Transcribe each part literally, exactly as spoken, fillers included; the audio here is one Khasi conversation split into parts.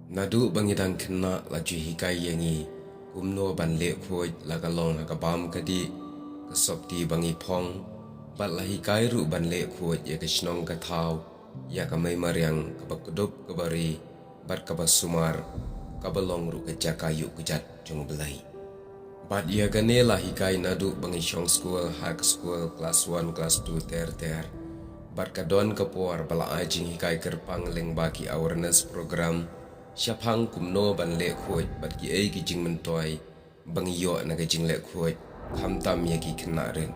Naduh ba ngi dang khynnah la ju hikai ïa ngi kumno ban leh khuid, la ka long ha ka bam ka dih, ka sopti ba ngi phong, bad la hikai ruh ban leh khuid ïa ka shnong ka thaw, ïa ka mei mariang kaba kdup kaba ri, bad kaba sumar, kaba long ruh ka jaka ïuh kjat jong U Blei. Bad ïa kane la hikai naduh ba ngi shong skul ha ka skul klas one klas two ter ter. Bad ka don ka por ba la ai jinghikai kyrpang lyngba ki awareness program shaphang kumno ban leh khuid bad kiei ki jingmyntoi ba ngi ïoh na ka jingleh khuid, khamtam ïa ki khynnah rit.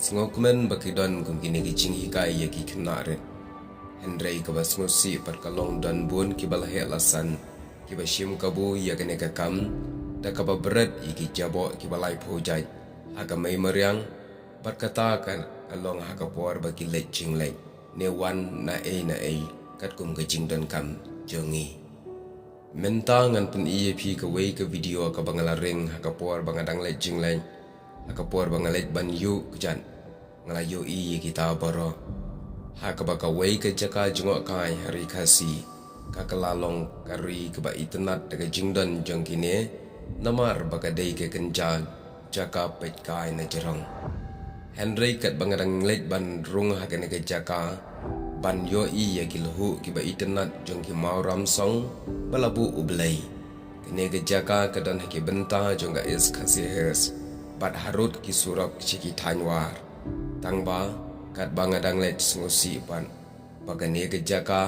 Sngewkmen ba ki don kum kine ki jinghikai ïa ki khynnah rit. Hynrei kaba sngewsih pat ka long don bun kiba la heh la san kiba shim kabu ïa kane ka kam, da kaba bret ïa ki jaboh kiba laiphew jait ha ka mei mariang, bad kata ka long ha ka por ba ki leit jingleit ne wan na ei na ei katkum ka jingdonkam jong ngi. Mynta ngan pyni ïa phi kawei ka video kaba nga la ring ha ka por ba nga dang leit jingleit, ha ka por ba nga leit ban ïuh kjat. Nga la ïohi ïa kita baroh ha kaba kawei ka jaka jngohkai ha Ri Khasi ka kylla long ka ri kaba itynnad da ka jingdon jong kine, namar ba ka dei ka kynja jaka peitkai na jrong. Hynrei katba nga dang leit ban rung ha kane ka jaka ban ïohi ïa ki lhuh kiba itynnad jong ki maw ramsong ba la buh U Blei. Kane ka jaka ka don ha ki bynta jong ka East Khasi Hills bad harud ki surok sha ki thaiñ War. Tangba katba nga dang leit sngewsih pat ba kane ka jaka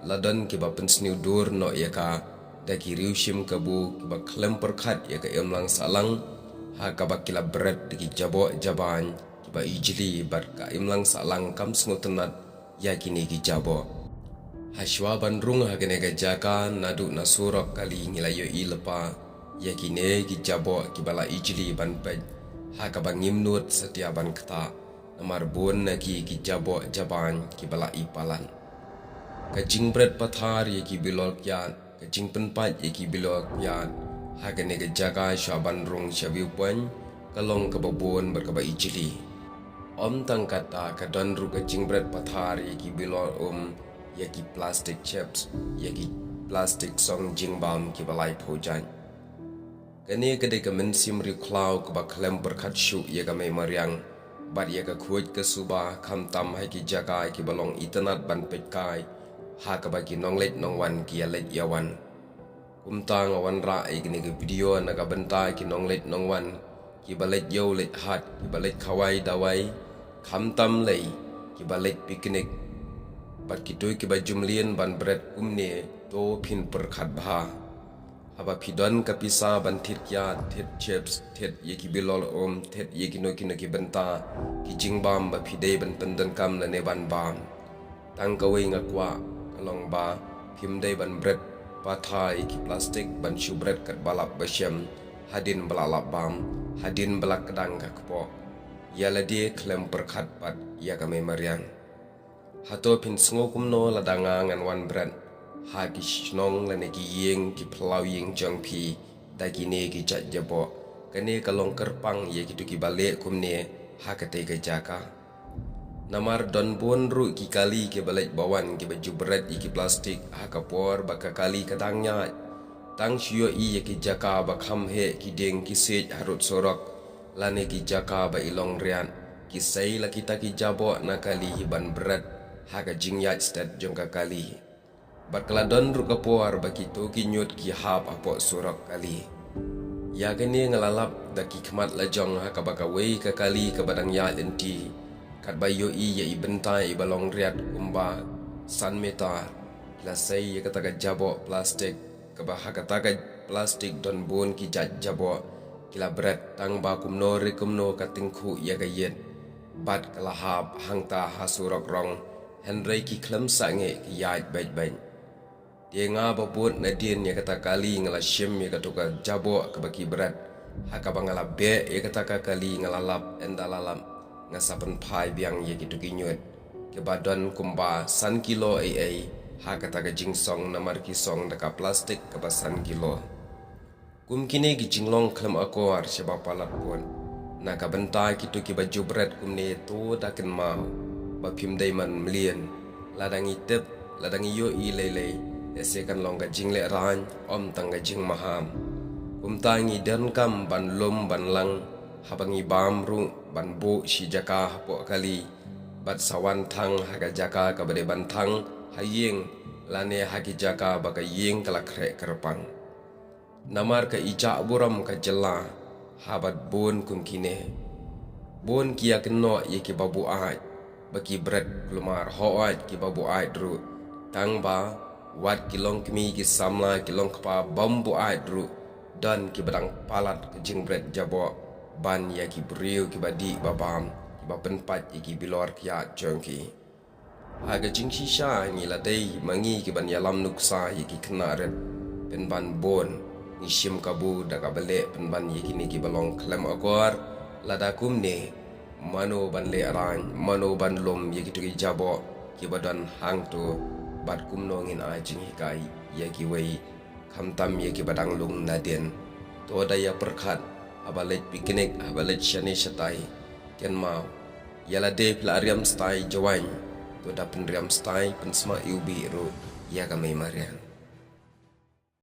la don kiba pynsniew dur noh ïa ka da ki riew shim kabu kiba khlem pyrkhat ïa ka imlang sahlang, ha kaba ki la bret da ki jaboh jaban kiba ijli bad ka imlang sahlang kam sngewtynnad ïa kine ki jaboh. Hashwa ban rung ha kane ka jaka naduh na surok kali ngi la ïohi lypa ïa kine ki jaboh kiba la ijli ban peit ha kaba ngim nud satia ban ktah. Namar bun na ki ki jaboh jaban kiba la i palat. Ka jingbret pathar ïa ki bilor kiad, ka jingpynpait ïa ki bilor kiad ha kane ka jaka sha ban rung sha viewpoint ka long kaba bun bad kaba ijli. Ym tang kata, ka don ruh ka jingbret pathar ïa ki bilor um, ïa ki plastic chips, ïa ki plastic song jingbam kiba laiphew jait. Kane ka dei ka mynsiem riewkhlaw kaba khlem pyrkhat shuh ïa ka mei mariang bad ïa ka khuid ka suba, khamtam ha ki jaka kiba long itynnad ban peitkai ha kaba ki nongleit nongwan ki ïaleit ïawan. Kumta nga wanrah ïa kine ki video na ka bynta ki nongleit nongwan kiba leit ïew leit hat, kiba leit khawai dawai, khamtam lei kiba leit picnic. Bad kito kiba ju mlien ban bret kumne, to phin pyrkhat bha. Haba phi don ka pisa ban thied kiad, thied chips, thied ïa ki bilor um, thied ïa kino kino ki bynta ki jingbam ba phi dei ban pyndonkam lane ban bam, tang kawei nga kwah ka long ba phim dei ban bret pathar ïa ki plastic ban shu bret katba lap ba shem hadien ba la lap bam, hadien ba la kdang ka kpoh. Ïa lade khlem pyrkhat pat ïa ka mei mariang. Hato phin sngew kumno lada nga ngan wan bret ha ki shnong lane ki ïing ki phyllaw ïing jong phi da kine ki jait jaboh? Kane ka long kyrpang ïa kito kiba leh kumne ha katei ka jaka. Namar don bun ruh ki kali kiba leit ba wan kiba ju bret ïa ki plastic ha ka por ba ka kali ka dang ïaid. Tang shu ïohi ïa ki jaka ba kham heh ki dieng ki siej harud surok lane ki jaka ba i long riat, ki sei la kita ki jaboh na kali hi ban bret ha ka jingïaid stet jong ka kali. Bad ka la don ruh ka por ba kito ki ñiut ki hap hapoh surok kali. Ïa kane nga la lap da ki khmat la jong ha kaba kawei ka kali kaba dang ïaid lynti, katba ïohi ïa i bynta iba long riat kumba san meter, ki la sei ïa kata ka jaboh plastik, kaba ha kata ka plastik don bun ki jait jaboh ki la bret, tang ba kumno re kumno ka tyngkhuh ïa ka ïit bad ka la hap hangta ha surok rong, hynrei ki khlem sangeh ki ïaid beit beit. Te nga ba bud nadien ïa kata kali nga la shim ïa kato ka jaboh kaba ki bret. Ha kaba nga la beh ïa kata ka kali nga la lap, ynda la lap nga sa pynphai biang ïa kito ki ñiut kiba don kumba san kilo ei ei ha kata ka jingsong, namar ki song da ka plastik kaba san kilo. Kum kine ki jinglong khlem akor shaba palat bud. Na ka bynta kito kiba ju bret kumne, to da kynmaw ba phim dei ban mlien. Lada ngi tip, lada ngi ïohi lei lei, Ese kan long ka jingleh rain, om tang ka jingmaham. Kumta ngi donkam ban lum ban lang, haba ngi bam ruh ban buh shi jaka hapoh kali. Bad sa wan thang ha ka jaka kaba dei ban thang ha ïing, lane ha ki jaka ba ka ïing ka la khreh kyrpang. Namar ka ijak burom ka jylla, ha bad bun kum kine. Bun ki ïa kynnoh ïa ki babuaid, ba ki bret kulmar hooid ki babuaid ruh. Tang ba, wat ki long kmie ki samla ki long kpa bym buaid ruh. Don ki ba dang palat ka jingbret jaboh, ban ïa ki briew ki ba dih ba bam, ki ba pynpait ïa ki bilor ki ïa jong ki. Ha ka jingshisha ngi la dei ma ngi ki ban ïalam nuksa ïa ki khynnah rit. Pynban bun, ngi shim kabu da kaba leh pynban ïa kine ki ba long khlem akor, lada kumne, mano ban leh rain, mano ban lum ïa kito ki jaboh, ki ba don hangto, bad kumno ngin ai jinghikai ïa kiwei, khamtam ïa ki ba dang lung nadien. To da ïa pyrkhat, haba leit picnic, haba leit shane shatai. Kynmaw, ïa lade phi la riam stai jowaiñ, to da pynriam stai pynsma ïa u bih ruh, ïa ka mei mariang.